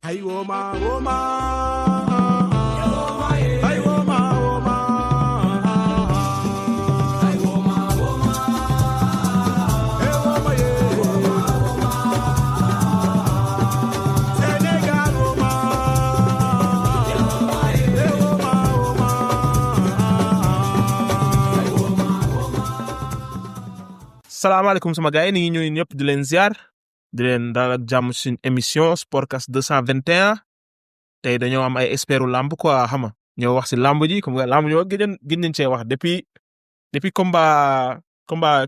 Ay Woma Woma Ay Woma Woma Ay Woma Woma Ay Woma Senegal Woma Ay Woma Woma salaamaaleykum sama gars yi ni ngi ñuy ñëpp di leen ziar di leen dalal ak jàmm suñu émission Sportcast 221 tey dañoo am ay expertu lamb quoi xam nga ñoo wax si lamb ji comme que lamb ñoo gën nañ cee wax depuis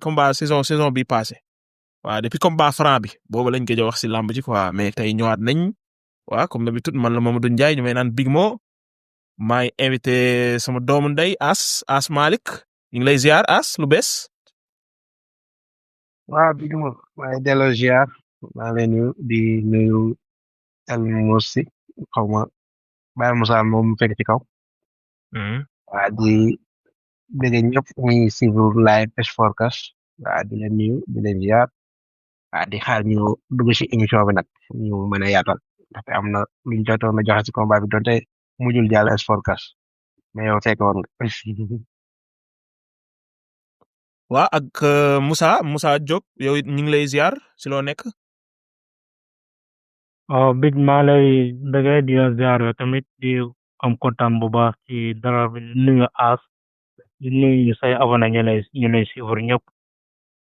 combat saison bi passé waaw depuis combat franc bi boobu lañ gëj a wax si lamb ji quoi mais tey ñëwaat nañ waaw comme d'habitude man la Mamadou Ndiaye ñu may naan Big Mo maay invité sama doomu ndey As Malick ñu ngi lay ziar As lu bees. waaw bi ma waaye delloo ziar maa ngi lay nuyu di nuyu El Moussi xaw ma Baye Moussa moom mu fekk ci kaw waa di bëgg ñëpp muy suivre live Sportcast waa di leen nuyu di leen ziar waa di xaar ñu dugg ci émission bi nag ñu mën a yaatal ndaxte am na luñ jotoon a joxe ci combat bi donte mujjul jàll Sportcast mais yow fekk woon nga waa ak Moussa Diop yow it ñu ngi lay ziar si loo nekk. waaw big maa lay bëggee di la ziar tamit di am kontaan bu baax ci dara bi di nuyu As di nuyu say abonné ñu lay suivre ñëpp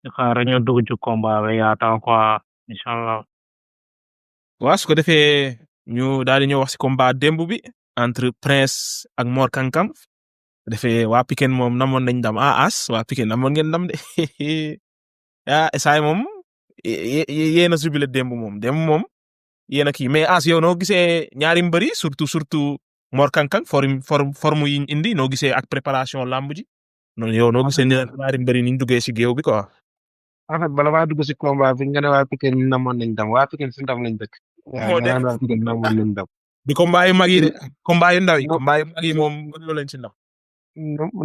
di xaar ñu dugg ci combat bi yaatal quoi incha allah. waaw su ko defee ñu daal di ñëw wax si combat démb bi entre Prince ak Mor Kankang defee waa Pikine moom namoon nañ ndam As waa Pikine namoon ngeen ndam de esaay moom yéen a jubile démb moom yéen a kii mais As yow noo gisee ñaari mbëri surtout Mor Kankang forme yi ñu indi noo gisee ak préparation lamb ji noonu yow noo gisee ñaari mbëri ni ñu duggee si géew bi quoi. en fait bala maa dugg ci combat bi nga ne waa Pikine namoon nañ ndam waa Pikine ci ndam lañ dëkk. waaw nga naan waa Pikine namoon nañ ndam. di combat yu mag yi de combat yu ndaw yi combat yu mag yi moom loolu lañ ci ndam.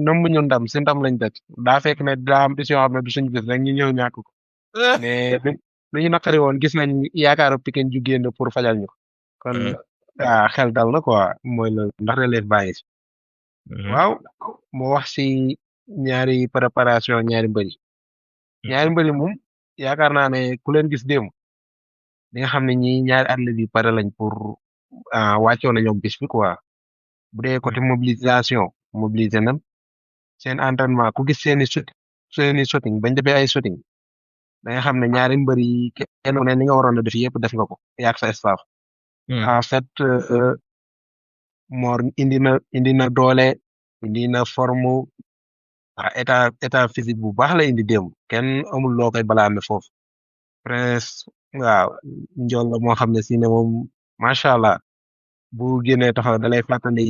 nëmb ñu ndam ci ndam lañ dëkk daa fekk ne daa am bis yoo xam ne du suñu bis rek ñu ñëw ñàkk ko mais lu ñu naqari woon gis nañ yaakaaru Pikine ju génn pour fajal ñu kon xel dal na quoi mooy la ndax relève bàyyi si waaw moo wax ci ñaari préparation ñaari mbëri moom yaakaar naa ne ku leen gis démb di nga xam ne ñi ñaari athlètes yi pare lañ pour wàccoo nañoo bis bi quoi bu dee côté mobilisation mobiliser nañ seen entraînement ku gis seeni shooting bañ defee ay shooting da nga xam ne ñaari mbër yi kenn ku ne ni nga waroon a def yëpp def nga ko yaag sa staff en fait Mor indi na doole indi na forme état physique bu baax la indi démb kenn amul loo koy balaame foofu Prince waaw njool la moo xam ne si ne moom macha allah bu génnee taxaw da lay fàttali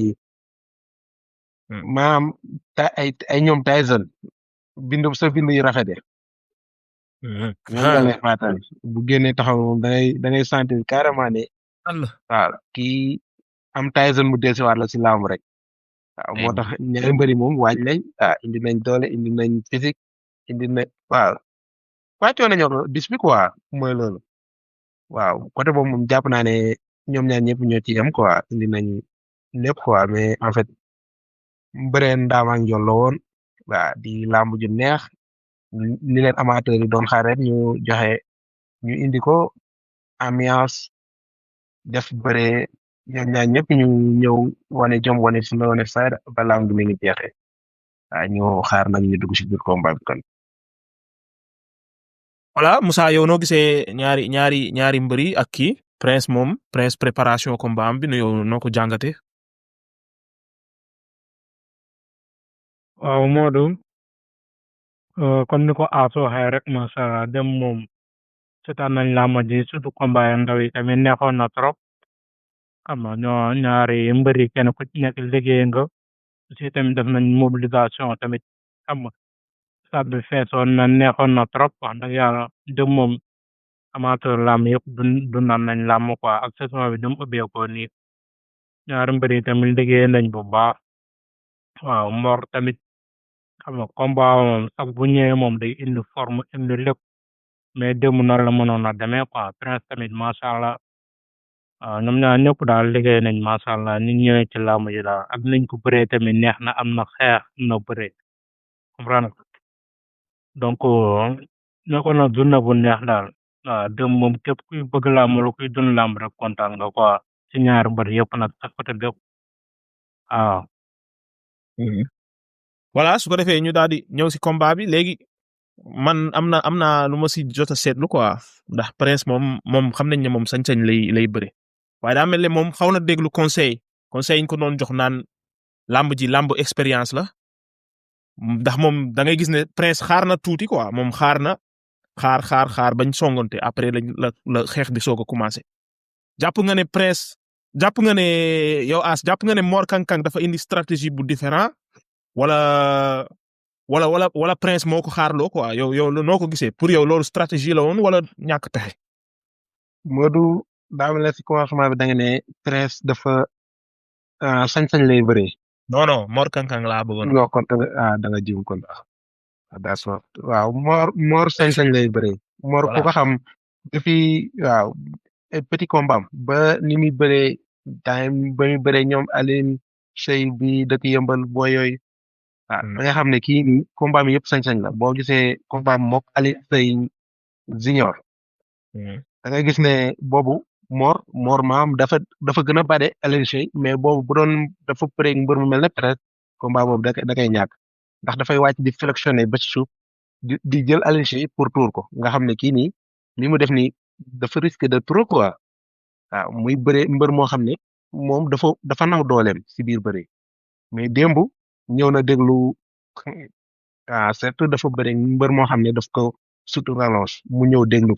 maam ay ñoom Tyson bindu yu rafet yi ñoom da lay fàttali bu génnee taxaw moom da ngay sentir carrément ne waaw kii am Tyson mu dellusiwaat la si laamu rek waaw moo tax ñaari mbëri moom waaj nañ indi nañ doole indi nañ physique indi na waaw wàccoo nañoo ko bis bi quoi mooy loolu waaw côté boobu moom jàpp naa ne ñoom ñaar ñëpp ñoo ci yem quoi indi nañ lépp quoi mais en fait mbëree ndaam ak njool la woon waaw di làmb ju neex li leen amateur yi doon xaar rek ñu indi ko ambiance def bëree ñoom ñaar ñëpp ñu ñëw wane jom wane fulla wane fayda ba làmb gi mi ngi jeexee waaw ñu xaar nag ñu dugg si biir combat bi kon. voilà Moussa yow noo gisee ñaari mbëri ak kii Prince préparation combat am bi yow noo ko jàngatee. waaw Modou comme ni ko As waxee rek macha allah dem moom seetaan nañ làmb ji surtout combat yu ndaw yi tamit neexoon na trop xam nga ñoo ñaari mbëri kenn ku ci nekk liggéey nga aussi tamit def nañ mobilisation tamit xam nga stade bi feesoon na neexoon na trop wax dëgg yàlla dem moom amateur làmb yëpp dundal nañ làmb quoi ak saison bi dem ubbeekoo nii ñaari mbëri tamit liggéey nañ bu baax waaw Mor tamit xam nga combat moom sax bu ñëwee moom day indi forme indi lépp mais démb noonu la mënoon a demee quoi Prince tamit macha allah waaw ñoom ñaar ñëpp daal liggéey nañ macha allah ni ñu ñëwee ci làmb ji daal ak niñ ko bëree tamit neex na am na xeex am na bëree comprendre nga donc nekkoon na journée bu neex daal waaw dem moom képp kuy bëgg làmb lu kuy dund làmb rek kontaan nga quoi ci ñaari mbër yëpp nag sa côté bépp waaw. voilà su ko defee ñu daal di ñëw si combat bi léegi man am na lu ma si jot a seetlu quoi ndax Prince moom xam nañ ne moom sañ-sañ lay bëre waaye daa mel ne moom xaw na déglu conseil yi ñu ko doon jox naan làmb ji làmb expérience la ndax moom da ngay gis ne Prince xaar na tuuti quoi moom xaar na xaar bañ songante après la xeex bi soog a commencé jàpp nga ne Prince jàpp nga ne yow As jàpp nga ne Mor Kang Kang dafa indi stratégie bu différent wala Prince moo ko xaarloo quoi yow noo ko gisee pour yow loolu stratégie la woon wala ñàkk pexe. Modou daa mel ne si commencement bi da nga ne Prince dafa sañ-sañ lay bëree. non Mor Kang Kang laa bëggoon. non kon da nga jiw kon d'accord waaw Mor sañ-sañ lay bëree. Mor ku ko xam depuis waaw petit combat ba ni muy bëree time ba muy bëree ñoom Aline Sey bi dëkk yëmbal boo yooyu. da nga xam ne kii nii combat mi yëpp sañ-sañ la boo gisee combat mook Aline Sey junior. da ngay gis ne boobu Mor maam dafa gën a bare Aline Sey mais boobu bu doon dafa përeeg mbër mu mel ne Prince combat boobu da koy ñàkk ndax dafay wàcc di flexionné ba ci suuf di jël Aline Sey pour tuur ko nga xam ne kii nii li mu def nii dafa risque de trop quoi waaw muy bëree mbër moo xam ne moom dafa naw dooleem si biir bëree mais démb ñëw na déglu surtout dafa bëri mbër moo xam ne daf ko surtout relance mu ñëw déglu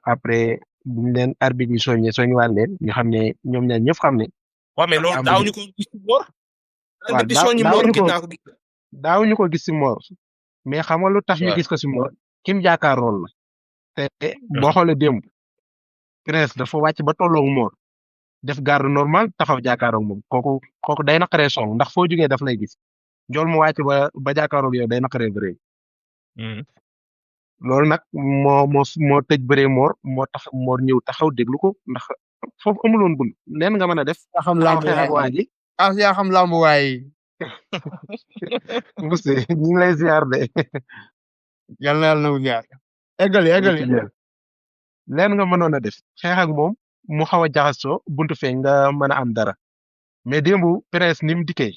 après bu ñu leen arbitre yi soññiwaat leen ñu xam ne ñoom ñaar ñëpp xam ne. waaw mais loolu daawuñu ko gis si Mor. daawuñu ko gis si Mor mais xam nga lu tax ñu gis ko si Mor kim jàkkaarlool la te boo xoolee démb Prince dafa wàcc ba tolloog Mor def garde normal taxaw jàkkaaroog moom kooku day naqaree song ndax foo jógee daf lay gis njool mu wàcc ba jàkkaaroog yow day naqaree bëree. loolu nag moo tëj bëree Mor moo tax Mor ñëw taxaw déglu ko ndax foofu amuloon bun leen nga mën a def. yaa xam lamb waay yaa xam lamb waay. Moussa ñu ngi lay ziar de. yal na yàlla na ziar. eggali leen nga mënoon a def xeex ak moom mu xaw a jaxasoo buntu fee nga mën a am dara mais démb Prince ni mu dikkee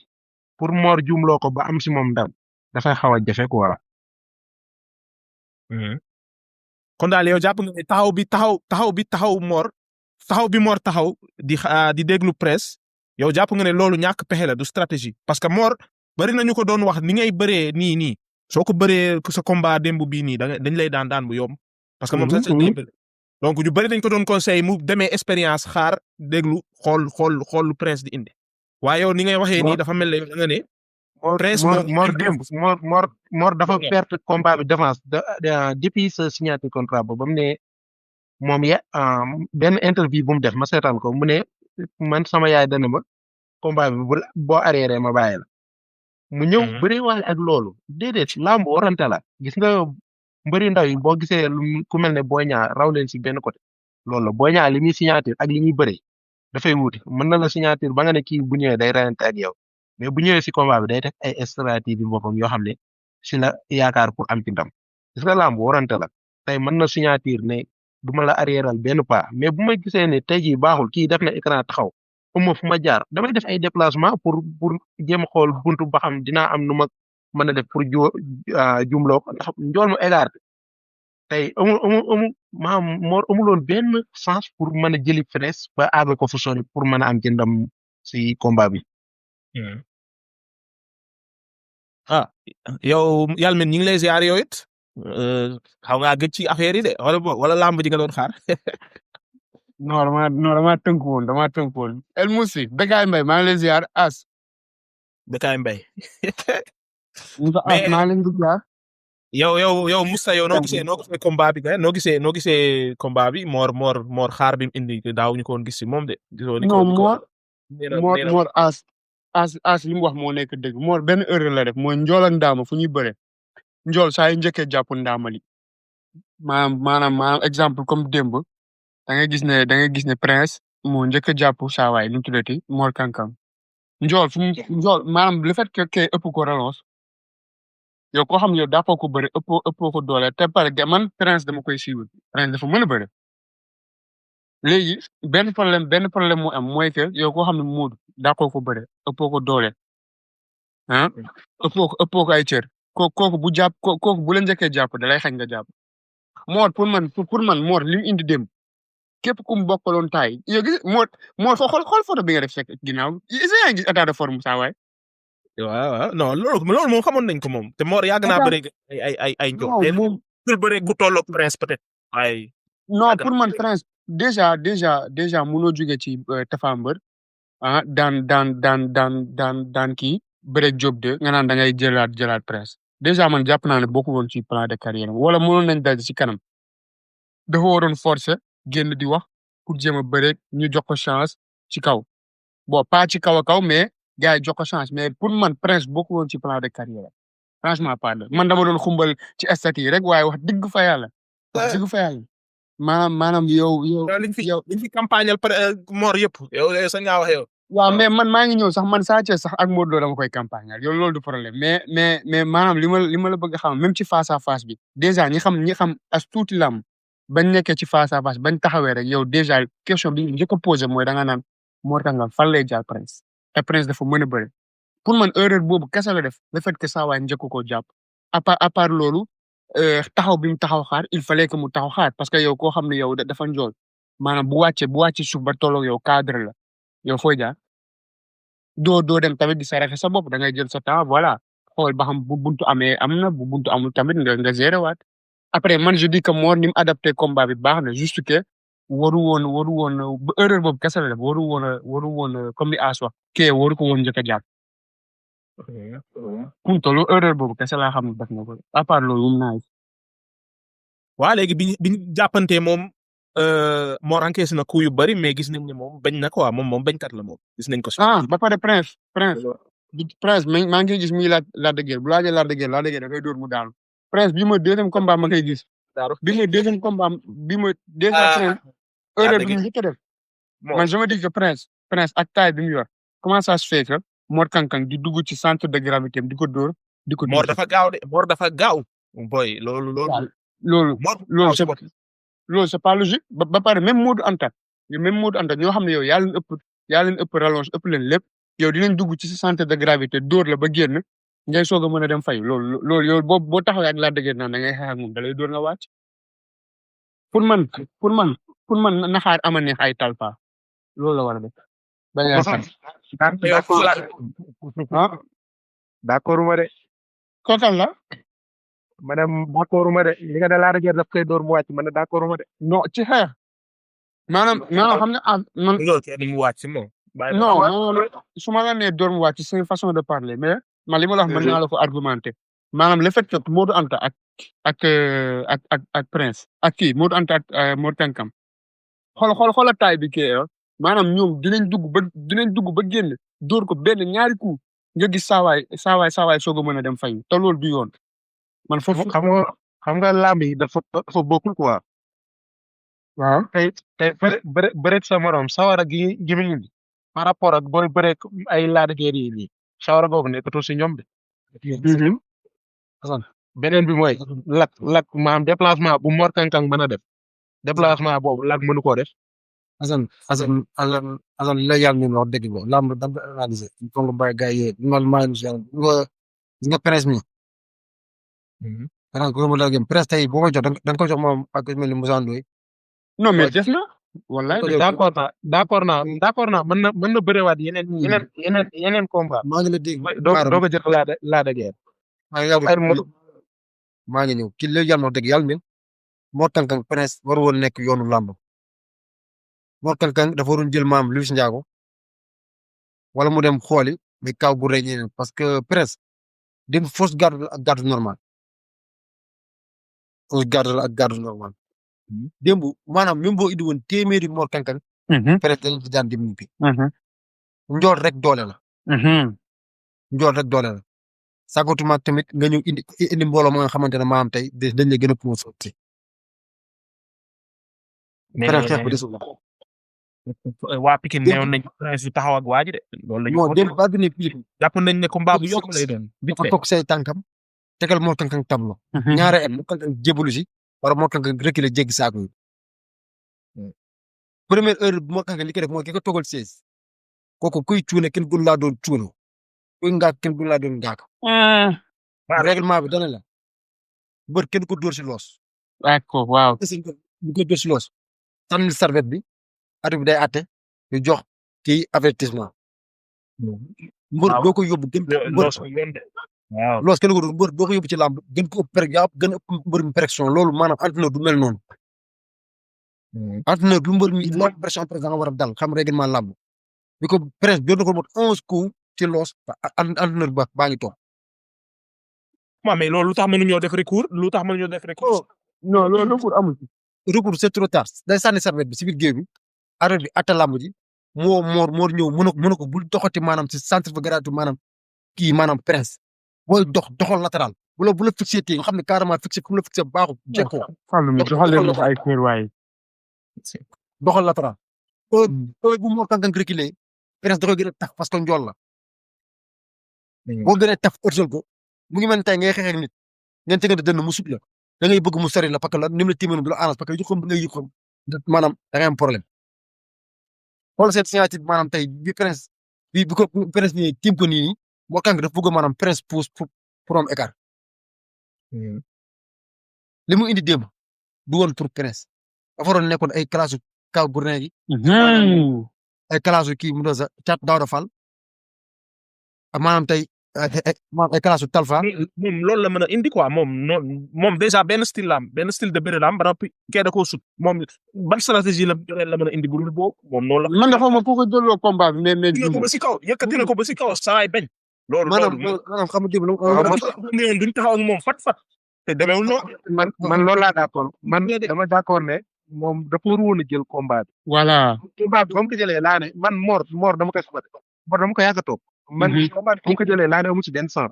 pour Mor jumloo ko ba am si moom ndam dafay xaw a jafe quoi. kon daal yow jàpp nga ne taxaw Mor taxaw di déglu Prince yow jàpp nga ne loolu ñàkk pexe la du stratégie parce que Mor bari nañu ko doon wax ni ngay bëree nii soo ko bëree sa combat démb bii nii dañ lay daan bu yomb parce que moom sax donc ñu bari dañ ko doon conseil mu demee expérience xaar déglu xool lu Prince di indi waaye yow ni ngay waxee nii dafa mel ne da nga ne. Prince Mor dafa perte combat bi d'avance depuis sa signature contrat ba mu ne moom benn interview bu mu def ma seetaan ko mu ne man sama yaay dana ma combat bi boo arrière ma bàyyi la. mu ñëw bëri waale ak loolu déedéet lamb warante la gis nga mbëri ndaw yi boo gisee ku mel ne Boy Niang raw leen si benn côté loolu la Boy Niang li muy signature ak li muy bëri dafay wuute mën na la signature ba nga ne kii bu ñëwee day reyante ak yow. mais bu ñëwee si combat bi day def ay stratégie boppam yoo xam ne si la yaakaar pour am ci ndam gis nga lamb warante la tey mën na signature ne du ma la arrièreal benn pas mais bu ma gisee ne tey jii baaxul kii def na écran taxaw fu ma jaar damay def ay déplacement pour jéem a xool buntu ba xam dinaa am nu ma mën a def pour jumloo ko ndax njool mu égaré tey Mor amuloon benn chance pour mën a jëli Prince ba àgg ko fu sori pour mën a am ci ndam si combat bi. yow yàlla mel ñu ngi lay ziar yow it xaw ngaa gëj ci affaire yi de wala lamb ji nga doon xaar. non dama tënku woon El Moussi Bécaye Mbaye maa ngi lay ziar As. Bécaye Mbaye. As maa ngi leen di ziar. yow Moussa yow noo gisee combat bi kay noo gisee combat bi Mor xaar bi mu indi daaw ñu ko woon gis si moom de. non Mor As li mu wax moo nekk dëgg Mor benn erreur la def mooy njool ak ndaama fu ñuy bëre njool saa yu njëkkee jàpp ndaamali maanaam exemple comme démb da ngay gis ne Prince moo njëkk a jàpp saa waay nu mu tuddati Mor Kankang njool fu mu njool maanaam le fait que kee ëpp ko relance yow koo xam ne yow dàppoo ko bëri ëppoo ko doole te pare man Prince dama koy suivre Prince dafa mën a bëri léegi benn problème mu am mooy que yow koo xam ne Modou dàppoo ko bëri ëppoo ko doole ah ëppoo ko ay cër kooku bu jàpp kooku bu la njëkkee jàpp da lay xañ nga jàpp Mor pour man Mor li mu indi dem képp ku mu bokkaloon taay yow gis Mor xool photo bi nga def fekk ginnaaw est-ce que yaa ngi gis état de forme saa waay. waaw non loolu moom xamoon nañ ko moom te Mor yàgg naa bëri ay non njool moom pour bëri gu tolloog Prince peut-être waaye non pour man Prince déjà mënoo jóge ci Tapha Mbeur ah daan kii bëreeg Diop de nga naan da ngay jëlaat Prince déjà man jàpp naa ne bokku woon ci plan de carrière wala mënoon nañ daj ci kanam dafa waroon forcer génn di wax pour jéem a bëreeg ñu jox ko chance ci kaw bon pas ci kaw a kaw mais gars yi jox ko chance mais pour man Prince bokku woon ci plan de carrière franchement pas man dama doon xumbal ci stade yi rek waaye wax dëgg fa yàlla maanaam yow liñ fi campagnal Mor yëpp yow sañ ngaa wax yow. waaw mais man maa ngi ñëw sax man Sa Thiès sax ak Modou Lo dama koy campagnal yow loolu du problème mais maanaam li ma la bëgg a xam même ci face à face bi déjà ñi xam as tuuti lam bañ nekkee ci face à face bañ taxawee rek yow déjà question bi njëkk a posé mooy da nga naan Mor Kankang fan lay jaar Prince te Prince dafa mën a bëri pour man erreur boobu kese la def le fait que saa waay njëkk koo jàpp à part loolu taxaw bi mu taxaw xaar il fallait que mu taxaw xaar parce que yow koo xam ne yow dafa njool maanaam bu wàccee suuf ba tolloog yow cadre la yow fooy jaar doo dem tamit di saraxe sa bopp da ngay jël sa temps voilà xool ba xam bu buntu amee am na bu buntu amul tamit nga gérer waat après man je dis que Mor ni mu adapté combat bi baax na juste que waru woon ba erreur boobu kese la def waru woon comme ni As wax kee waru ko woon njëkk a jàpp. kum tollu erreur boobu kese laa xam ne def na ko à part loolu moom naa waa léegi biñ jàppante moom Mor encaissé na coup yu bari mais gis nañ ne moom bañ na quoi moom bañkat la moom gis nañ ko. ba pare Prince maa ngi gis muy Lac de Guiers bu laajee Lac de Guiers da koy dóor mu daanu Prince bi ma deuxième combat ma koy gis bi ma deuxième combat bi ma déjà Prince erreur bi mu njëkk a def man je me dis que Prince ak taille bi mu yor comment ça se fait que Mor Kankang di dugg ci centre de gravité di ko dóor di ko. Mor dafa gaaw boy loolu c'est pas logique ba pare même Modou Anta ñoo xam ne yow yaa leen ëpp rallonge ëpp leen lépp yow dinañ dugg ci centre de gravité dóor la ba génn ngay soog a mën a dem fay loolu yow boo taxawee ak Lac de Guiers naan da ngay xeex ak moom da lay dóor nga wàcc pour man naxaar ama neex ay talpa loolu la war a def. d'accord ma de. kookal la. madame d'accord ma de li nga ne Lac de Guiers daf koy dóor mu wàcc man d'accord ma de. non ci xeex. maanaam xam ne man. loolu kenn mu wàcc moom. non su ma la nee dóor mu wàcc c'est une façon de parler mais man li ma la wax mën naa la ko argumenté maanaam le fait que Modou Anta ak Prince ak kii Modou Anta ak Mor Kankang xool taay bi kii maanaam ñoom dinañ dugg ba génn dóor ko benn ñaari coup nga gis saawaay soog a mën a dem fay te loolu du yoon. man foofu xam nga lamb yi dafa bokkul quoi. waaw tey bëreeg sa morom sawara gi jëmiñ bi par rapport ak booy bëreeg ay Lac de Guiers yi nii sawara boobu nekkatul si ñoom de. beneen bi mooy Lac maanaam déplacement bu Mor Kankang mën a def déplacement boobu Lac mënu koo def. Assane la yàlla ñu wax dëgg bo lamb da nga analyser il faut nga bàyyi gars yi normalement gis nga Prince mi ko mo la gem Prince tey boo ko jox da nga ko jox moom ak mel ni Moussa Ndoye non mais def na wallahi d'accord naa mën na bërewaat yeneen combat maa ngi la dégg doo ko jël Lac de Guiers maa ngi ñëw ki la yàlla wax dëgg yàlla min Mor Kankang Prince war woon nekk yoonu lamb Mor Kankang dafa waroon jël maam Luis Ndiago wala mu dem xooli mais kaw gu rëy ñeneen parce que Prince dem fausse garde ak garde normal fausse garde la ak garde normal démb maanaam même boo indi woon téeméeri Mor Kankang Prince dañ ci daan dem ñibbi njool rek doole la sagotuma tamit nga ñëw indi mbooloo ma nga xamante ne maanaam tey dañ la gën a puus Prince xeex bi desul la. waa Pikine Démb neewoon nañ Prince du taxaw ak waa ji de loolu la ñu non waxoon. démb ba bi ne Philippe jàpp nañ ne combat bu yomb lay doon. vite dafa fait. toog say tànkam tegal Mor Kang Kang tableau. ñaare am Mor Kang Kang jébalu si wala Mor Kang Kang reculer jéggi saako yi. première heure bi Mor Kang Kang li ko def mooy ki ko toogal 16 kooku kuy cuune kenn gën laa doon cuune kuy ngaak kenn gën laa doon ngaak. règlement bi dana la mbër kenn ko dóor si loos. d'accord waaw. est-ce que ñu koy dóor si loos sànni serviette bi arbitre bi day àtte ñu jox kii avertissement. mbër waaw. doo ko yóbbu gën mbër loos ko yoon de. waaw. loos kenn ko doon mbër doo ko yóbbu ci làmb gën ko ëpp yaa gën a ëpp mbër mi pression loolu maanaam entraîneur du mel noonu. entraîneur du mbër mi loolu pression président nga war a dal xam règlement làmb bi ko presse jot na ko mot 11 coups ci loos entraîneur ba baa ngi toog. waaw mais loolu lu tax mënuñoo def recours lu tax mënuñoo def recours. non loolu recours amul ci. recours c'est trop tard day sànni serviette bi si biir géew bi arbitre bi atta làmb ji moo moor ñëw mën a ko bul doxati maanaam si centre bi gratuit maanaam kii maanaam prince booy doxal latéral bu la fixé tee nga xam ne carrément fixé fu mu la fixé baaxul jekkoo Fallou mi doxal leen ma ko ay kër waay. doxal latéral heure bu Mor Kang Kang reculé prince da koy gën a tax parce que njool la boo gën a taf ërsal ko mu ngi mel ni tey ngay xeex ak nit ngeen tegante dënn mu sut la da ngay bëgg mu sori la parce que la ni mu la tiimee du la arrange parce que yu xam bi ngay yu xam maanaam da ngay am problème xool seen signature bi maanaam tey bi prince bi ko prince ni tiim ko nii Mor Kang Kang dafa bëgg maanaam prince pousse pour am écart li mu indi démb du woon pour prince dafa waroon nekkoon ay classe kaw bu gi ay classe kii mu doon sa cat Daouda Fall ak maanaam tey maanaam ay classe Talfa. moom loolu la mën a indi quoi moom déjà benn style la am benn style de bëre la am ba noppi kee da koo sut moom ban stratégie la mën a indi bu dul boobu moom noonu la. man de xaw ma foo ko jëloo combat bi mais yëkkati na ko ba si kaw yëkkati na ko ba si kaw saa yi bañ. loolu maanaam xam nga démb duñ taxaw ak moom fat te demeewul noonu. man loolu laa d'accord man dama d'accord ne moom dafa war woon a jël combat bi. voilà. combat bi ba mu ko jëlee laa ne man Mor dama koy subat Mor dama ko yàgg a toog. man combat bi ba mu ko jëlee laa ne amu ci benn sens.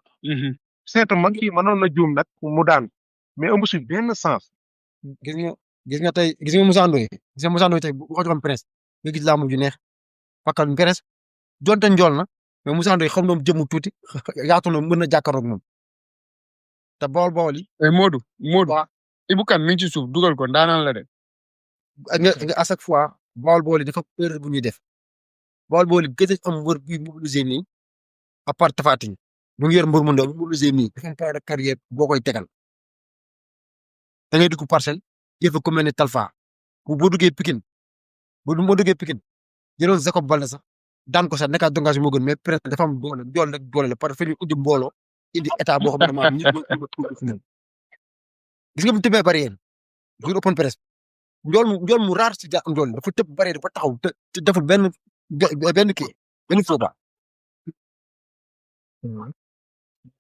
seetu mag kii mënoon na juum nag mu daan mais amu ci benn sens. gis nga tey gis nga Moussa Ndoye tey bu ko joxoon presse nga gis laamu ju neex parce que presse donte njool na mais Moussa Ndoye xam na mu jëmu tuuti yaatu na mën na jàkkaarloog moom te bool yi. Modou Ibou Kane mi ngi ci suuf dugal ko ndaanaan la de. nga à chaque fois bool yi dafa erreur bu ñuy def bool yi gëj a am mbër bi mobilisé nii à part Tapha Tine mu ngi yor mbër mu ndaw bi mobilisé nii dafa carrière boo koy tegal da ngay dugg parcelle yëf ko mel ni Talfa boo duggee Pikine boo duggee Pikine jëloon Jacob Baldé sax daan ko sax nekkaat dongage moo gën mais presque dafa am doole la parce que fi indi mbooloo indi état boo xam ne maanaam ñëpp gis nga bu tëbee barrière bu open press njool mu raar si njool dafa tëb barrière dafa taxaw te deful benn kii benn faux pas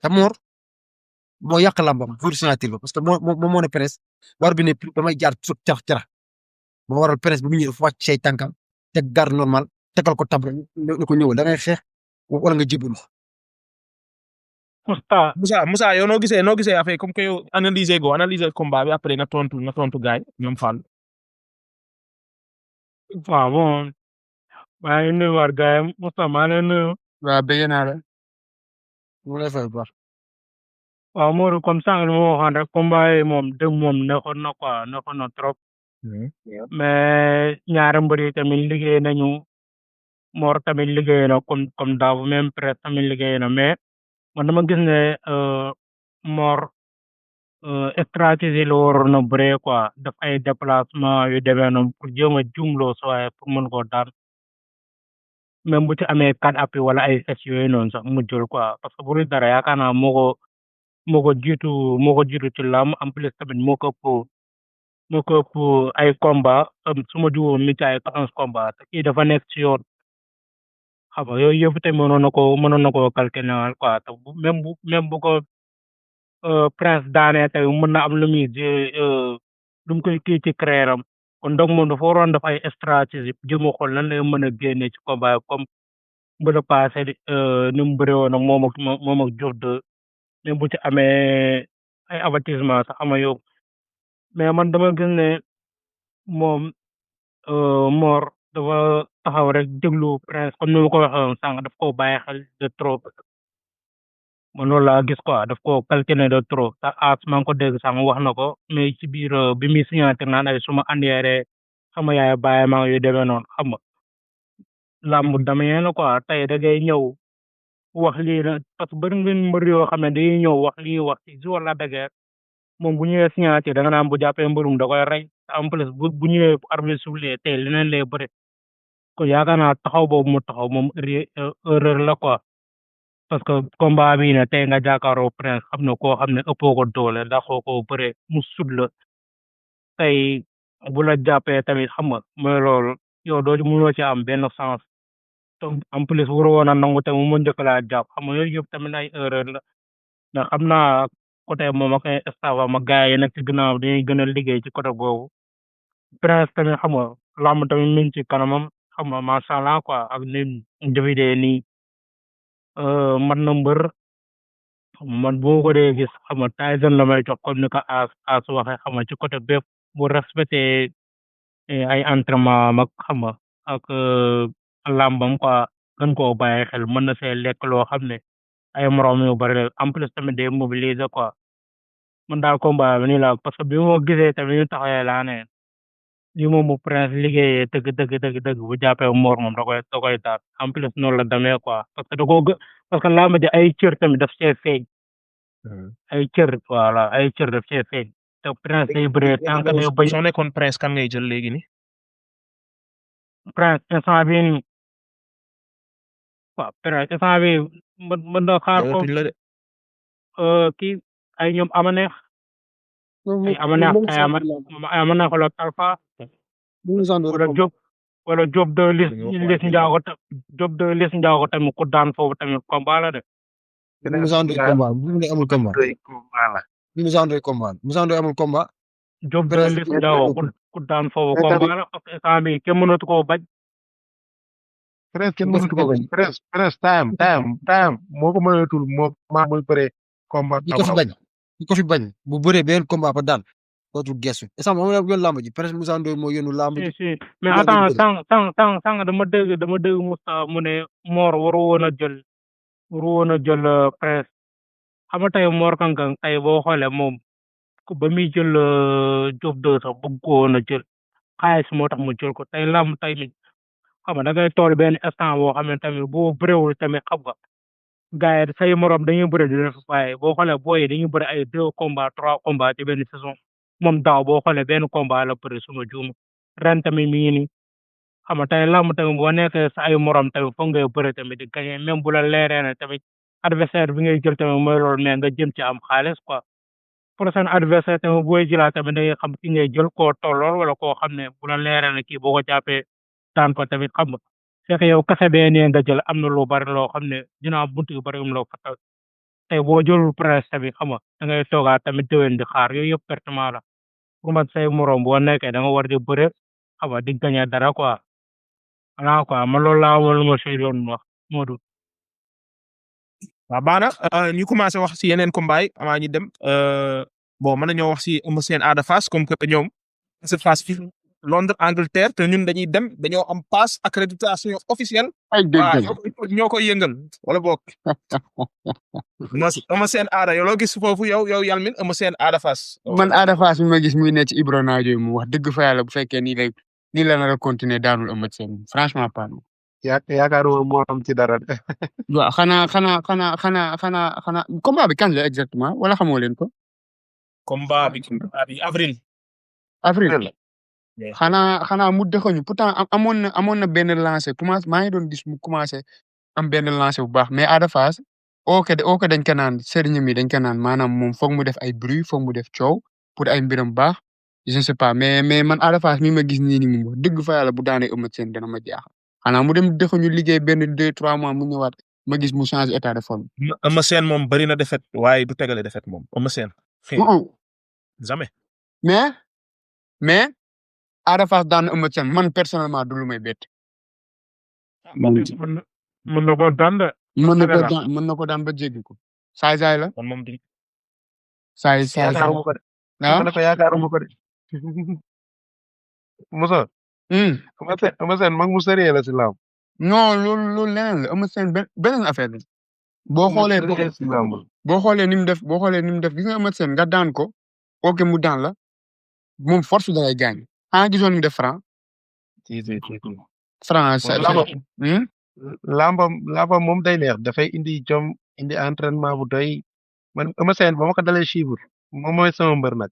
te Mor moo yàq làmbam pour signature ba parce que moo ne presse war bi ne damay jaar suuf carax moo waral presse bi mu ñëw dafa wàcc say tànkam teg garde normal tegal ko tab ne ko ñëwal da ngay xeex wala nga jébbalu. Moussa yow noo gisee affaire comme que yow analyser combat bi après na tontu gaay ñoom Fall. waaw bon maa ngi nuyu war gaay Moussa maa ngi nuyu. waaw bëgg naa la. mu lay fay bu baax. waaw Modou comme sànq li ma waxoon rek combat yi moom dëgg moom neexoon na quoi neexoon na trop. mais ñaari mbër yi tamit liggéey nañu Mor tamit liggéey na comme daaw même presse tamit liggéey na mais man dama gis ne Mor stratégie la waroon a bëree quoi def ay déplacement yu demee noonu pour jéem a jumloo sooy pour mën koo daan même bu ci amee 4 appui wala ay sets yooyu noonu sax mu jël quoi parce que bu dul dara yaakaar naa moo ko jiitu ci làmb en plus tamit moo ko ëpp ay combat su ma juwoo mi ci ay 14 combat te kii dafa nekk ci yoon xam nga yooyu yëpp te mënoon na ko calculer quoi te même bu ko prince daanee tey mën na am lu muy lu mu koy kii ci créer am kon donc moom dafa waroon def ay stratégie jëm a xool nan lay mën a génne ci combat comme bu la passé ni mu bëree woon ak moom ak Diop de même bu ci amee ay avertissement sax ama yow mais man dama gis ne moom Mor dafa taxaw rek déglu Prince comme ni ma ko waxee woon sànq daf koo bàyyi xel de trop man loolu laa gis quoi daf koo calculé de trop te as maa ngi ko dégg sànq wax na ko mais ci biir bi muy signature naan ay suma andiyeere sama yaay bàyyi maa yu demee noonu xam nga làmb damee la quoi tey da ngay ñëw wax lii na parce que bëri ngeen mbër yoo xam ne dañuy ñëw wax lii wax ci jour la dëgër moom bu ñëwee signature da nga naan bu jàppee mbërum da koy rey te en plus bu ñëwee arbitre soufflé tey leneen lay bëri kon yaakaar naa taxaw boobu mu taxaw moom erreur la quoi parce que combat bii ne tey nga jàkkaaroo Prince xam ne koo xam ne ëppoo ko doole daxoo ko bëre mu sud la tey bu la jàppee tamit xam nga mooy loolu yow doo ci mënoo ci am benn sens te en plus waroo woon a nangu te mu njëkk laa jàpp xam nga yooyu yëpp tamit ay erreur la ndax xam naa côté moom ak ay staff am ak gars yi nekk ci ginnaaw dañuy gën a liggéey ci côté boobu Prince tamit xam nga làmb tamit mi ngi ci kanamam xam nga macha allah quoi ak ni Davidé nii man na mbër man boo ko dee gis xam nga Tyson la may jox comme ni ko as waxee xam nga ci côté bépp bu respecté ay entraînement am ak xam nga ak làmbam quoi gën koo bàyyi xel mën na see lekk loo xam ne ay morom yu bari la en plus tamit day mobiliser quoi man daal combat bi nii la parce que bi ma gisee tamit ñu taxawee laa ne lii moom bu Prince liggéeyee dëgg bu jàppee Mor moom da koy daal en plus noonu la demee quoi parce que da koo parce que làmb ji ay cër tamit daf see feeñ ay cër voilà ay cër daf see feeñ te Prince day bëree tànk day bañ soo nekkoon Prince kan ngay jël léegi ni Prince instant bii nii waaw Prince instant bii mën na xaar ko tuñ la de kii ay ñoom ama neex ay ama neex wala Talfa wala Diop de Lis Ndiago Diop de Lis Ndiago tamit ku daan foofu tamit combat la de. Moussa Ndoye combat bu amul combat Moussa Ndoye combat Moussa Ndoye amul combat Diop de Lis Ndiago ku daan foofu combat la parce que instant bii kenn mënatu koo bañ. Prince kenn mënatu ko bañ Prince time moo ko mënatul moo maa muy bëre combat ñi ko fi bañ bu bëree benn combat ba daan dootul gestu instant moom la yoon lamb ji Prince Moussa Ndoye moo yónnu lamb ji si mais attends sànq dama dégg Moussa mu ne Mor waru woon a jël Prince xam nga tey Mor Kang tey boo xoolee moom ba muy jël Diop de sax bëgg ko woon a jël xaalis moo tax mu jël ko tey lamb tey xam nga da ngay tool benn instant boo xam ne tamit boo bëréwul tamit xam nga gars yi say morom dañuy bëri di def waaye boo xoolee booy yi dañuy bëri ay 2 combats 3 combats ci benn saison moom daaw boo xoolee benn combat la bëri suma juum ren tamit mi ngi nii xam nga tey lamb tamit boo nekkee sa ay morom tamit foog ngay bëri tamit di gagné même bu la leeree ne tamit adversaire bi ngay jël tamit mooy loolu mais nga jëm ci am xaalis quoi prochain adversaire tamit booy jëlaat tamit da ngay xam ki ngay jël koo tollool wala koo xam ne bu la leeree ne kii boo ko jàppee daan ko tamit xam nga fekk yow kase bee nee nga jël am na lu bari loo xam ne dina bunt yu bari loo fa taw tey boo jëlul Prince tamit xam nga da ngay toogaat tamit déwén di xaar yooyu yëpp pertement la pour man say morom boo nekkee da nga war di bëre xam nga di gagné dara quoi voilà quoi man loolu laa amoon lu ma si doon wax Modou. waaw baax na ñu commencé wax si yeneen combat yi avant ñu dem bon mën nañoo wax si Eumeu Sène Ada Fass comme que ñoom cette phase fii Londres Angleterre te ñun dañuy dem dañoo am passe accréditation officielle. ay dégg ñoo koy yëngal wala boog. Eumeu Sène Ada yow loo gis foofu yow Yalmin Eumeu Sène Ada Fass. man Ada Fass mi ma gis muy ne ci Ibro Naajo mu wax dëgg fa yàlla bu fekkee nii la nar a continuer daanul Eumeu Sène franchement pas. yaakaaruma moo am ci dara de. waaw xanaa combat bi kañ la exactement wala xamoo leen ko. combat bi avril. xanaa mu dëxëñu pourtant amoon na benn lancé commencé maa ngi doon gis mu commencé am benn lancé bu baax mais Ada Fass ok dañ ko naan sëriñ mi dañ ko naan maanaam moom foog mu def ay bruit foog mu def coow pour ay mbiram baax je ne sais pas mais man Ada Fass mi ma gis nii moom wax dëgg fa yàlla bu daanee Eumeu Sène dana ma jaaxal xanaa mu dem dëxëñu liggéey benn 2-3 mois mu ñëwaat ma gis mu change état de forme. Eumeu Sène moom bari na défaite waaye du tegale défaite moom Eumeu Sène. jamais. mais Ada Fass daan Eumeu Sène man personnellement du lu may bett. mën na ko daan de. mën na ko daan ba jéggi ko. saay la. man moom di. saay yaakaaruma ko de. yaakaaruma ko de. Moussa. Eumeu Sène mag mu sérieux la si làmb. non loolu leneen la Eumeu Sène beneen affaire la boo xoolee si làmb. boo xoolee ni mu def boo xoolee ni mu def gis nga Eumeu Sène nga daan ko ok mu daan la moom force da lay gaañ ah gisoon ni mu def franc si. franc Moom làmbam moom day neex dafay indi jom indi entraînement bu doy man Eumeu Sène ba ma ko dalee suivre moom mooy sama mbër nag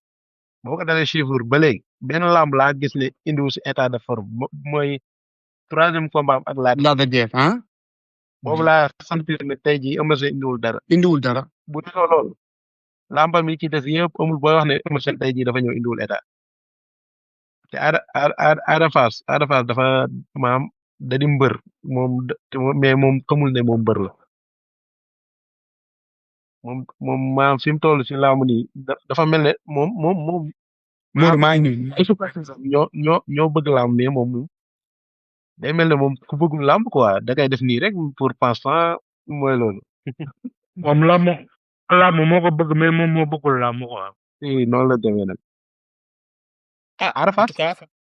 ba ma ko dalee suivre ba léegi benn làmb laa gis ne indiwu si état de forme mooy 3e combat am ak Lac de Guiers ah boobu laa sentir ne tey jii Eumeu Sène indiwul dara bu defoo loolu làmbam yi ci des yëpp amul booy wax ne Eumeu Sène tey jii dafa ñëw indiwul état te Ada Fass dafa maam da di mbër moom mais moom xamul ne moom mbër la moom maam fi mu toll si làmb nii dafa mel ne moom. Modou maa ngi nuyu ay supporters ñoo bëgg làmb mais moom day mel ne moom ku bëggul làmb quoi da koy def nii rek pour passe-temps mooy loolu. moom làmb moo ko bëgg mais moom moo bëggul làmb quoi. noonu la demee nag. Ada Fass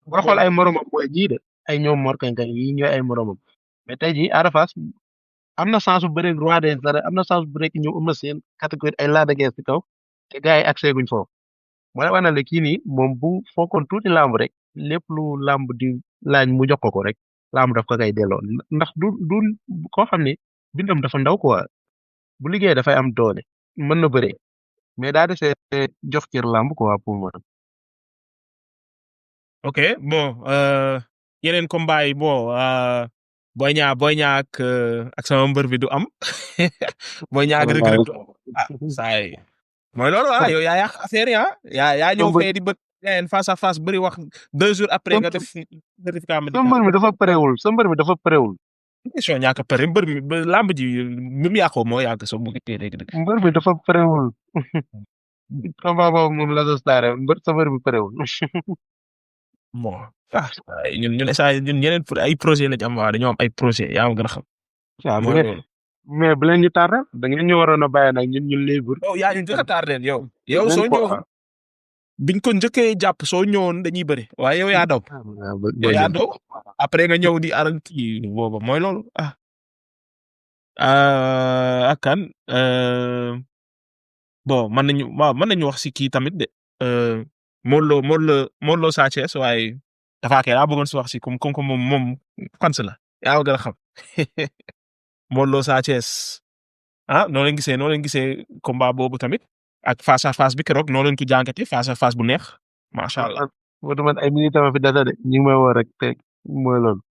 boo xool ay moromam mooy jii de ay ñoom Mor Kankang yi ñooy ay moromam mais tey jii Ada Fass am na chance bu bëreeg roi des arènes am na chance bu bëreeg ñëw Eumeu Sène catégorie ay Lac de Guiers ci kaw te gars yi accès guñ foofu moo la wax na le kii nii moom bu fokkoon tuuti làmb rek lépp lu làmb di laaj mu jox ko rek làmb daf ko kay delloo ndax du koo xam ne bindam dafa ndaw quoi bu liggéey dafay am doole mën na bëree mais daa desee jox cër làmb quoi pour moi. ok bon yeneen combat yi bon Boy Niang ak sama mbër bi du am Boy Niang ak Reug Reug du am saa yi mooy loolu yow yaa yàq affaire yi yaa ñëw fee di bëgg yaa face à face bëri wax 2 jours après nga def certificat médical. sa mbër mi dafa parewul. question ñàkk a pare mbër mi ba làmb ji bi mu yàqoo moo yàgg soo mu ngi dégg. mbër mi dafa parewul. combat boobu moom la sa mbër bi parewul. bon ñun saa ñun yeneen ay projet lañ am waa dañoo am ay projet yaa ma gën a xam. mais bu leen ñu tardé da ngeen ñu waroon a bàyyi nag ñun libre. yow yaa ñu njëkk a tardé yow soo ñëw biñ ko njëkkee jàpp soo ñëwoon dañuy bëri waaye yow yaa daw. yow yaa daw après nga ñëw di aral kii booba mooy loolu ak kan bon mën nañu wax si kii tamit de. Modou Lo Sa Thiès waaye dafa kay daa bëggoon si wax si comme moom fans la yaa ma gën a xam Modou Lo Sa Thiès noo leen gisee combat boobu tamit ak face à face bi keroog noo leen ko jàngatee face à face bu neex macha allah. man ay minutes ma fi data de ñu ngi may woo rek te mooy loolu.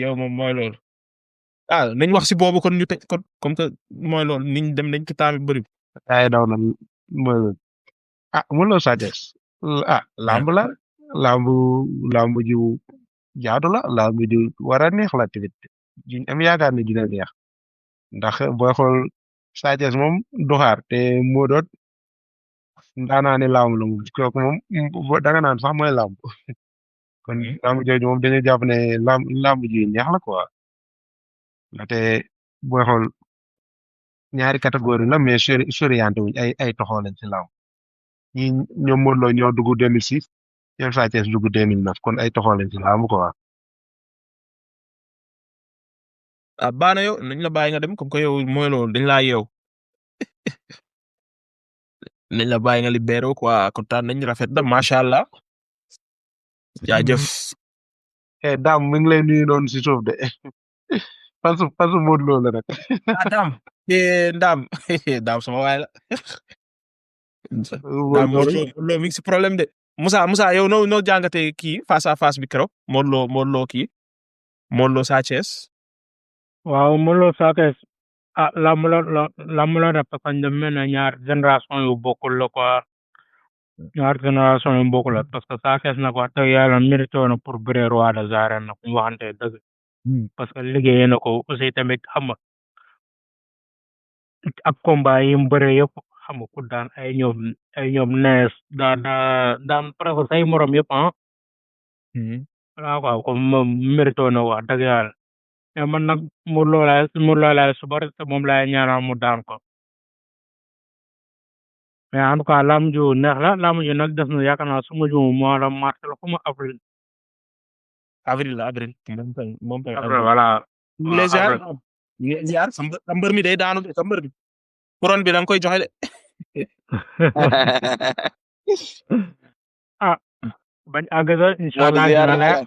yow moom mooy loolu. nañ wax si boobu kon ñu teg kon comme que mooy loolu niñ dem nañ ko temps bi bëri. ay daw na mooy loolu. Modou Lo Sa Thiès lamb la lamb ju jaadu la lamb ju war a neex la tamit ñu am yaakaar ne dina neex ndax booy xool Sa Thiès moom du xaar te moo doon ndaanaa ne lamb la moom kooku moom danga naan sax mooy lamb kon lamb jooju moom dañuy jàpp ne lamb ji neex la quoi ndaxte booy xool ñaari catégorie la mais soriante wuñ ay toxoo lañ ci lamb ñi ñoom Modou Lo ñoo dugg 2006 ñoom Sa Thiès dugg 2009 kon ay toxoo lañ ci laamu quoi. baax na yow nañ la bàyyi nga dem comme que yow mooy loolu dañ laa yeew nañ la bàyyi nga libéré quoi kontaan nañ rafet na macha allah jaajëf. Dame mi ngi lay nuyu noonu si suuf de fasu Modou Lo la rek. Dame Dame sama waay la. Modou Lo mi ngi si problème de Moussa yow noo jàngatee kii face à face bi keroog Modou Lo kii Modou Lo Sa Thiès. waaw Modou Lo Sa Thiès lamb la def parce que mel na ñaar génération yu bokkul la quoi ñaar génération yu bokkul la parce que Sa Thiès nag wax dëgg yàlla mérité na pour bëre roi des arènes nag ñu waxante dëgg parce que liggéeyee na ko aussi tamit xam nga ak combat yi mu bëre yëpp xam nga ku daan ay ñoom nees daan presque say morom yëpp voilà quoi comme moom mérité na wax dëgg yàlla mais man nag Modou Lo laay suba rek te moom laay ñaanal mu daan ko mais en tout cas lamb ju neex la lamb ju nag des na yaakaar naa su ma juum mois de mars la xuma avril avril la avril moom tamit après avril. voilà ñu ngi lay waaw ziar après ñu ngi lay ziar sa mbër mi day daanu de sa mbër bi couronne bi da nga koy joxe de. ah bañ àgg sa moo di inshallah ziar dina naa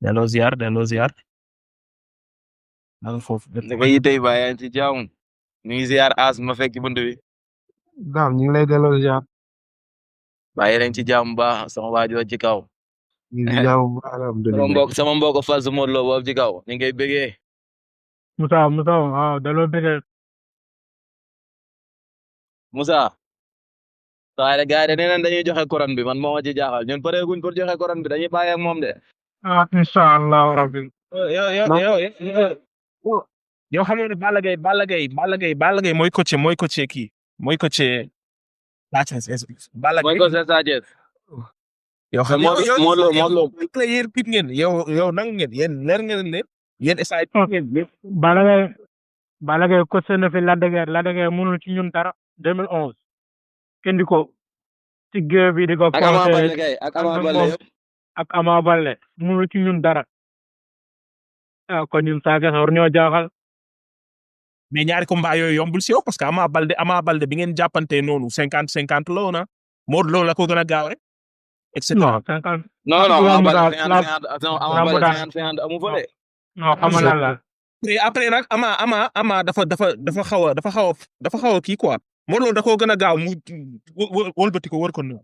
leer la delloo ziar nanga foofu naka yitey ba yaa ngi ci jàmm ñu ngi ziar as ma fekk ci bunt bi daam ñu ngi lay delloo ziar. ba yéen a ngi ci jàmm bu baax sama waajoo ci kaw ñu ngi jaamu bu baax alhamdulilah. sama mbokk fas Modou Lo boobu ci kaw ñu ngi koy bëggee Moussa waaw daloo bëgg Moussa waaye gars yi de nee nañ dañuy joxe couronne bi man moo ma ci jaaxal ñun pareeguñ pour joxe couronne bi dañuy bàyyi ak moom de ah inshallah rabbi yow xam nga ne Balla Gaye mooy coaché kii mooy coaché Balla mooy Gaye ko Sa Thiès yow xam mais Modou Lo yéen pit ngeen yow nang ngeen yéen leer ngeen ne yéen essay ngeen Balla Gaye coach na fi Lac de Guiers mënul ci ñun dara 2011 kenn di ko ci géew bi di ko ak Ama Baldé conseillé kay ak Ama Baldé yëpp ak Ama Baldé mënul ci ñun dara ah kon ñun Sa Thiès war ñoo jaaxal mais ñaari combat yooyu yombul si yow parce que Ama Baldé bi ngeen jàppante noonu 50-50 la woon Modou Lo la ko gën a gaaw rek et cetera. non 50 non Ama Baldé lamb daal 50 amu fa de non xam nga lan la après nag Ama dafa xaw a kii quoi Modou Lo da koo gën a gaaw mu wëlbati ko wër ko noonu.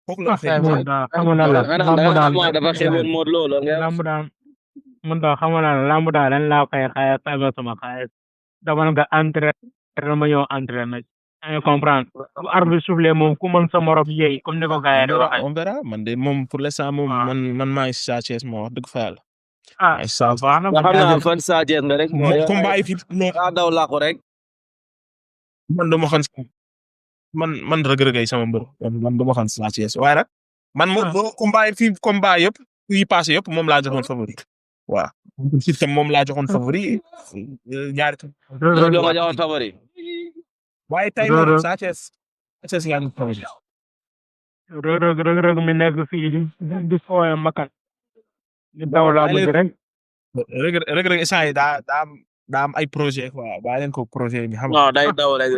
foofu la xam nga lan la lamb daal dafa xewoon Modou Lo loolu ngay lamb daal mun daal xam nga lan la lamb daal dañ laa koy xayma sama xaalis dama nga entraîné ma ñëw entraîné yaa comprendre bu arbitre soufflé moom ku mën sa morom yéey comme ni ko gars yi di waxee on verra man de moom pour l'instant moom man maa ngi Sa Thiès moo wax dëgg fa yàlla. ah baax na nga xam naa fan Sa Thiès nga rek combat yi fi daw làqu rek man dama xam man rëg-rëgay sama mbër man dama xam Sa Thiès waaye nag man moom combat yëpp yi passé yëpp moom laa joxoon favori waaw système moom laa joxoon favori ñaari loolu nga joxoon favori waaye tey moom Sa Thiès yaa ngi favori rëg mi nekk fii di fooye makan di daw laa bëgg rek rëg instant yi daa am ay projet quoi bàyyi leen ko projet bi xam non day daw rek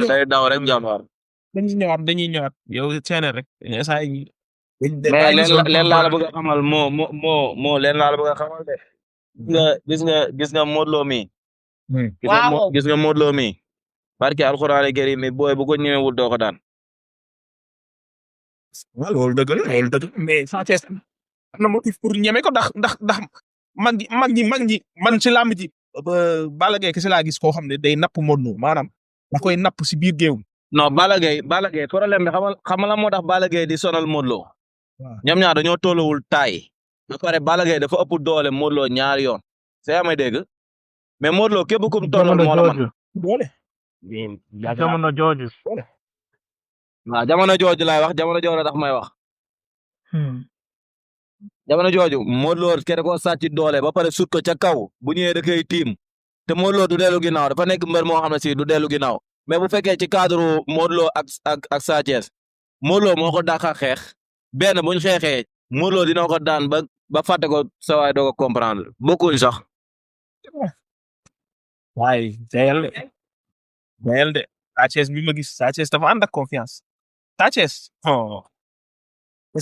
day daw rek jàmbaar dañuy ñëwaat yow ceene rek instant yi mais leen laa la bëgg a xamal moo leen laa la bëgg a xamal de gis nga Modou Lo mi gis nga Modou Lo mi barke alxuraan karim mi booy bu ko ñëwewul doo ko daan waaw loolu dëgg la mais Sa Thiès am na motif pour ñeme ko ndax mag ñi man ci làmb ji Balla Gaye kese laa gis koo xam ne day napp Modou Lo maanaam da koy napp si biir géew non Balla Gaye problème bi xamal la moo tax Balla Gaye di sonal Modou Lo ñoom ñaar dañoo tolluwul taay ba pare Balla Gaye dafa ëpp doole Modou Lo ñaari yoon c'est may dégg mais Modou Lo képp kum tollal moo la man doole jamono jooju waaw jamono jooju laay wax jamono jooju tax may wax jamono jooju Modou Lo kere ko sàcc doole ba pare sut ko ca kaw bu ñëwee da koy tiim te Modou Lo du dellu ginnaaw dafa nekk mbër moo xam ne si du dellu ginnaaw mais bu fekkee ci cadre Modou Lo ak Sa Thiès Modou Lo moo ko dàqa xeex benn buñ xeexee Modou Lo dina ko daan ba fàtte ko sa waay doo ko comprendre bokkuñ sax. waaye teyal de Sa Thiès bi ma gis Sa Thiès dafa ànd ak confiance Sa Thiès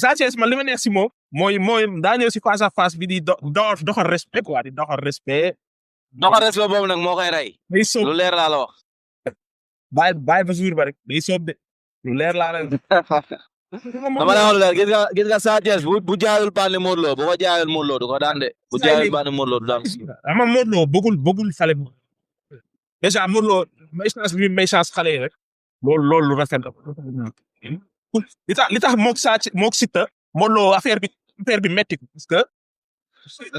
Sa Thiès man li ma neex si moom mooy daa ñëw si face à face bi di doxal respect quoi di doxal respect. doxal respect boobu nag moo koy rey. day soob lu leer laa la wax. bàyyi ba jour ba rek day soob de lu leer laa la dama la wax lu leer gis nga Sa Thiès bu jaayul bànn Modou Lo bu ko jaayul Modou Lo du ko daan de bu jaayul bànn Modou Lo du daan. ama Modou Lo bëggul fale déjà Modou Lo may chance xale yi rek loolu lu rafet li tax mook Siteu Modou Lo affaire bi metti parce que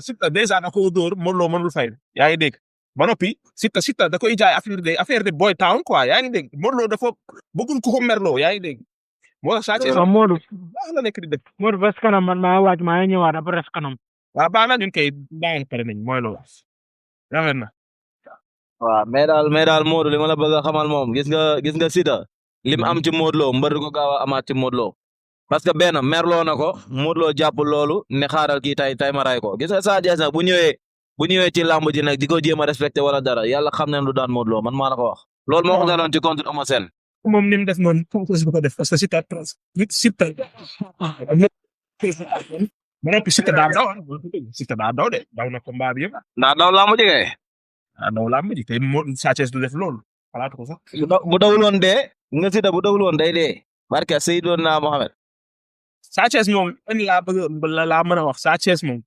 Siteu déjà da ko dóor Modou Lo mënul fay yaa ngi dégg ba noppi Siteu da koy jaay affaire de boy town quoi yaa ngi dégg Modou Lo dafa bëggul ku ko merloo yaa ngi dégg moo tax Sa Thiès Modou baax la nekk di dëkk Modou bés kanam man maa waaj maa ñëwaat après bés kanam waaw baax na ñun kay baax pare nañ mooy loolu rafet na waaw mais daal Modou li ma la bëgg a xamal moom gis nga Siteu lim am ci Modou Lo mbër du ko gaaw a amaat ci Modou Lo parce que benn merloo na ko Modou Lo jàpp loolu ne xaaral kii tay ma ray ko gis nga Sa Thiès nag bu ñëwee ci làmb ji nag di ko jéem a respecté wala dara yàlla xam ne lu daan Modou Lo man maa la ko wax. loolu moo ko daloon ci contre Eumeu Sène. moom ni mu def noonu propose bu ko def parce que Siteu ma noppi Siteu daa daw de daw na combat bi yëpp. ndax daw làmb ji kay. daw làmb ji te Sa Thiès du def loolu xalaatu ko sax. bu dawul woon dee nga Siteu bu dawul woon day dee. barke Seydina Mohamed. Sa Thiès moom laa mën a wax Sa Thiès moom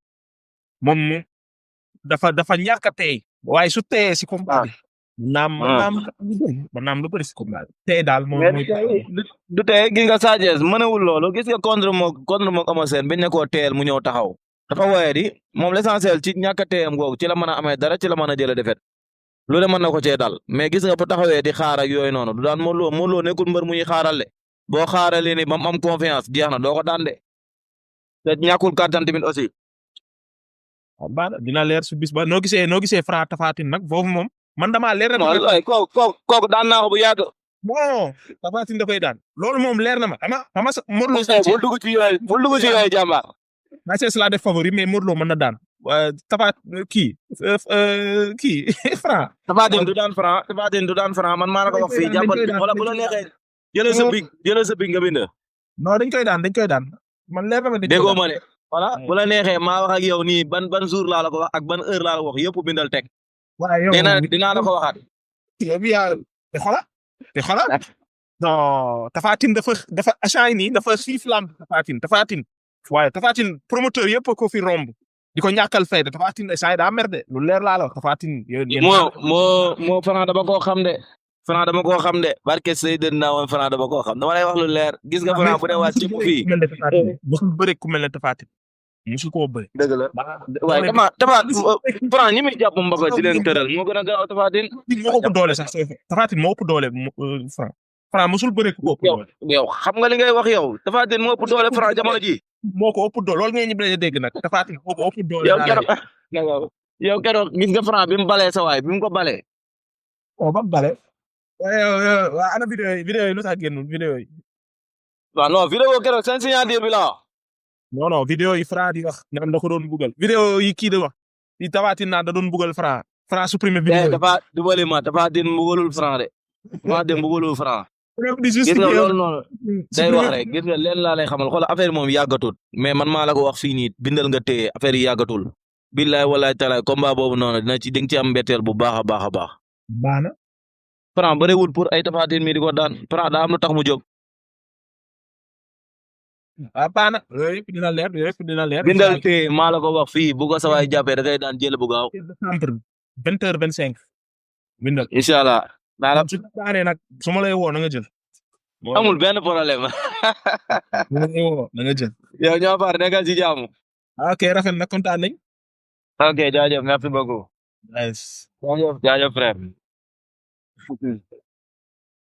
dafa ñàkk a tey waaye su teyee si combat bi. naam lu bëri si combat bi. tey daal moom du tey gis nga Sa Thiès mënewul loolu gis nga contre moom Eumeu Sène biñ ne koo teyel mu ñëw taxaw. dafa woye di moom l'essentiel ci ñàkk a teyam googu ci la mën a amee dara ci la mën a jëlee defet lu ne mën na ko cee dal mais gis nga bu taxawee di xaar ak yooyu noonu du daan Modou Lo nekkul mbër mu ñuy xaaral de boo xaaralee ni ba mu am confiance jeex na doo ko daan de te ñàkkul kàttan tamit aussi. waaw dina leer su bis ba noo gisee Franc Tapha Tine nag foofu moom man damaa leer na. non kooku daan naa ko bu yàgg. bon Tapha Tine da koy daan loolu moom leer na ma ama Modou Lo. bul dugg ci yooyu jàmbaar. Sa Thiès laa def favori mais Modou Lo mën na daan Tapha kii Franc. Tapha Tine du daan Franc man maa la ko wax fii jàppal wala bu la neexee. jëlal sa big nga bind. non dañ koy daan man leer na ma dañ koy daan déggoo ma ne. voilà bu la neexee maa wax ak yow nii ban jour laa la ko wax ak ban heure laa la ko wax yëpp bindal teg. waaw yow dinaa la ko waxaat. te xoolal non Tapha Tine dafa achat nii dafa xiif lamb Tapha Tine waaye Tapha Tine promoteur yëpp ko fi romb di ko ñàkkal fayda Tapha Tine achat daa mer de lu leer laa la wax Tapha Tine. moo Franc dama koo xam de. Franc dama koo xam de barke Seydina woon Franc dama koo xam dama lay wax lu leer gis nga Franc bu dee wàcc ci fii. musul bëre ku mel ne Tapha Tine musul koo bëre. dëgg la waaye Franc ñi muy jàpp mbaka di leen tëral moo gën a gaaw Tapha Tine. moo ko ëpp doole sax Tapha Tine moo ëpp doole Franc musul bëre ku ko ëpp doole. yow xam nga li ngay wax yow Tapha Tine moo ëpp doole Franc jamono ji. moo ko ëpp doole loolu ngeen ñu bëgg dégg nag Tapha Tine moo ko ëpp doole. yow keroog gis nga Franc bi mu balee sa waay bi mu ko balee. ba mu balee. waaw ana vidéo yi lu tax génnul vidéo yi. waaw non vidéo keroog seen signature bi la wax. non vidéo yi Franc di wax nga xam da ko doon bugal. vidéo yi kii di wax yi Tapha Tine naan da doon bugal Franc supprimer vidéo yi. Tapha Tine bugalul Franc de. Tapha Tine bugalul Franc. gis nga loolu noonu day wax rek gis nga leen laa lay xamal xoolal affaire moom yàggatul mais man maa la ko wax fii nii bindal nga téye affaire yi yàggatul. billaay walaay talaay combat boobu noonu di nga ci am mbetteel bu baax a baax a baax. baax na. Franc bëriwul pour ay Tapha Tine mi di ko daan Franc daa am lu tax mu jóg. baax na yooyu yëpp dina leer. bindal téye maa la ko wax fii bu ko sa waay jàppee da ngay daan jël bu gaaw. décembre 20h25. bindal incha allah. su daanee nag su ma lay woo na nga jël. amul benn problème. na nga jël. yow ñoo far nekkal ci jàmm. ok rafet na kontaan nañ. ok jaajëf merci beaucoup. nice. jaajëf frère.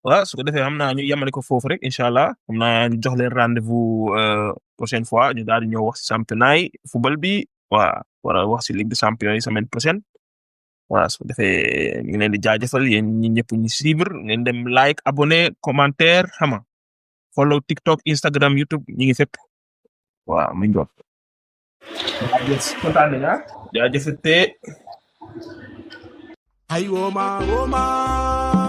waaw su ko defee xam naa ñu yemale ko foofu rek incha allah xam naa ñu jox leen rendez-vous prochaine fois ñu daal di ñëw wax ci championnat yi football bi waa wala wax ci ligue des champions yi semaine prochaine. voilà su ko defee ñu ngi leen di jaajëfal yéen ñi ñëpp ñu suivre ngeen dem like abonné commentaire xam nga follow TikTok Instagram YouTube ñi ngi fépp waaw mu ngi kontaan nañ jaajëfate Ay, woman, woman.